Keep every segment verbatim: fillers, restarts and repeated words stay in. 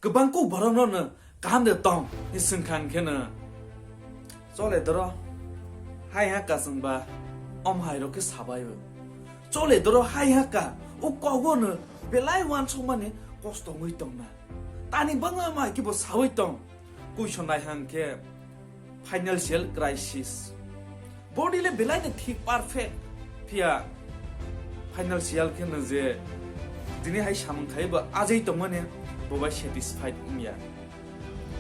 Kwbang kuk borokno no kaham de tong ni swngkha hwnkhe no, chole doro hai ha ka chwngba om hai rok khe sabai bo. Chole doro hai ha ka o kogo no belai wansukmani kosto wngwi tongna. Tani bangma mai kibo sawi tong. Kuisonai hang khe financial crisis. Body le belai ni thik perfect. Phiya financial khe no je dini hai samung khai bo ajai tongmani bo bai satisfied wngya.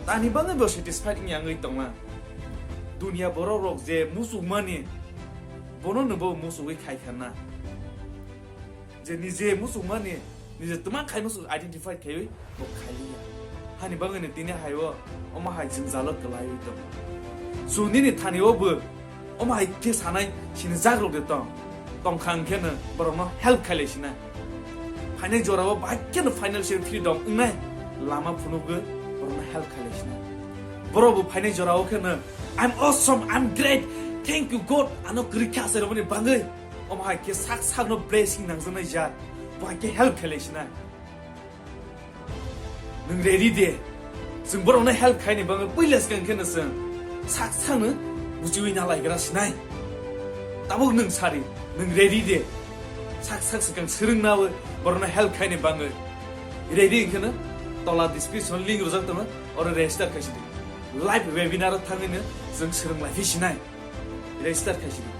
Tani bangwi bo satisfied wngya wngwi tongma. Dunia borok rok je muchukmani bono no bo muchugwi khai kha na. Je nije muchukmani, nije twma khai muchuk identify khaiwi bo khailiya. Hani bangwi no tini hai o omo hai jwngjalo kwlaiwi tongo. So nini thani o bo omo hai khe sanai sini jagrok de tong. Tongkha hwnkhe no borokno help khailai sina. Phainai jorao bai kheno financial freedom wngnai lama phunukgwi borokno help khailai sina. Borok bo phainai jorao kheno, "I'm awesome, I'm great, thank you God, ano kwrwi khe achairokmani bangwi." Omo hai khe sak sakno blessing nangjaknai jar, bo hai khe help khailai sina. Nwng ready de? Chwng borokno help khaini bagwi puila swkang khe no chwng sak sakno buchiwi na laigra sinai. Tabuk nwng sari, nwng ready de? Sak sak swkang swrwngnawi borokno help khaini bagwi. Ready hwnkhe no tola description link rwjak tongo, oro register khai sidi. Live webinar o thangwi no chwng swrwng lai phi sinai. Register khai sidi.